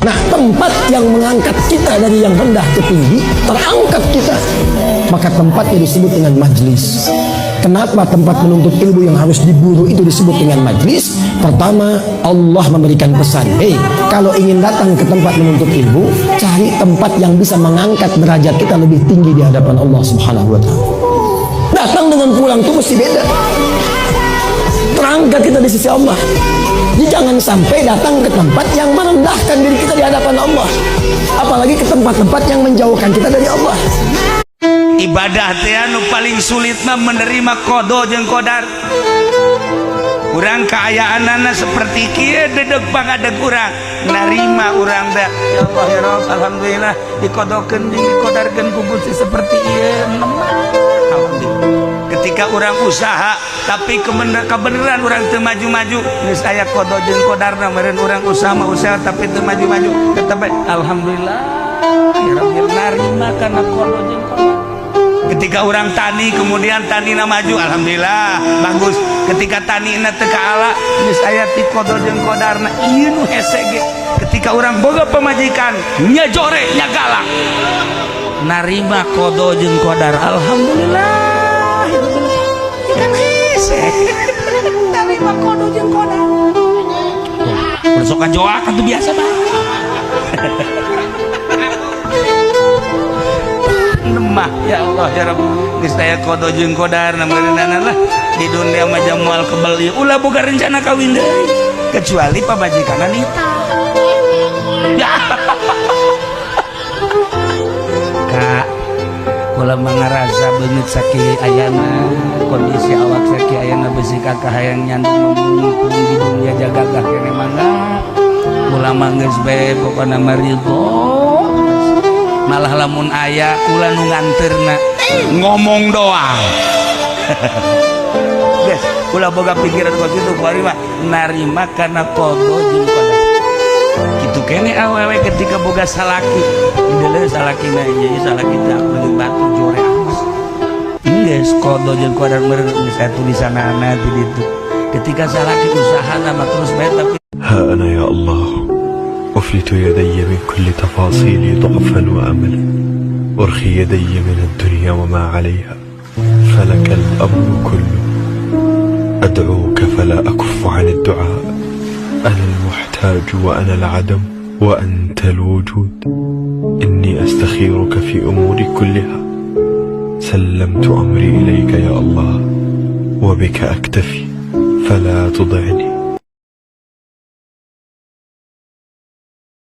Nah, tempat yang mengangkat kita dari yang rendah ke tinggi, terangkat kita, maka tempatnya disebut dengan majlis. Kenapa tempat menuntut ilmu yang harus diburu itu disebut dengan majlis? Pertama, Allah memberikan pesan, "Hei, kalau ingin datang ke tempat menuntut ilmu, cari tempat yang bisa mengangkat derajat kita lebih tinggi di hadapan Allah Subhanahu wa taala." Datang dengan pulang itu mesti beda. Terangkat kita di sisi Allah. Jadi jangan sampai datang ke tempat yang merendahkan diri kita di hadapan Allah. Apalagi ke tempat-tempat yang menjauhkan kita dari Allah. Ibadah teh anu paling sulit mah menerima qodo jeung qodar. Urang kaayaanana seperti kieu, dedeg pangadeg urang narima urang teh, "Ya Allah, ya Rabb, alhamdulillah dikodokeun jeung dikodarkeun ku Gusti seperti ieu." Alhamdulillah. Ketika urang usaha tapi kebenaran urang teu maju-maju, geus aya qodo jeung qodarna meureun. Urang usaha mah usaha tapi teu maju-maju, tetep alhamdulillah ya Rabbi, narima kana qodo jeung qodar. Ketika urang tani, kemudian tanina maju, alhamdulillah bagus. Ketika tanina teu kaala, geus aya ti qodo jeung qodarna. Ieu nu hese ge ketika urang boga pamajikan nya jore nya galak, narima qodo jeung qodar, alhamdulillah kan hese narima qodo jeung qodar. Besok joak itu biasa mah nemah. Ya Allah, ya Rabb, geus aya qodo jeung qodar meureunana lah di dunia mah moal kebel ieu. Ulah boga rencana kawin deui kecuali pamajikanna nita ya. Kak, kula mah ngarasa beungeut sakieu ayana, kondisi awak sakieu ayana, besi kakak hayang nyandung mumpung di dunia jagagah kene, mangga. Kula mah geus bae, pokona mah ridho. Malah lamun aya, kula nu nganterna, ngomong doang. Guys, kula boga pikiran kos itu. Kuari mah narima kana qodo jeung qodar kitu kene. Awewe ketika boga salaki, deuleu salakina ieu, salaki teh beungeut batu jore amat, geus qodo jeung qodar meureun, geus aya tulisanana di ditu. Ketika salaki usaha mah terus bae, tapi ها أنا يا الله أفلت يدي من كل تفاصيلي ضعفا وأملا، أرخي يدي من الدنيا وما عليها، فلك الأمر كله. أدعوك فلا أكف عن الدعاء، أنا المحتاج وأنا العدم وأنت الوجود. إني أستخيرك في أموري كلها، سلمت أمري إليك يا الله وبك أكتفي، فلا تضعني.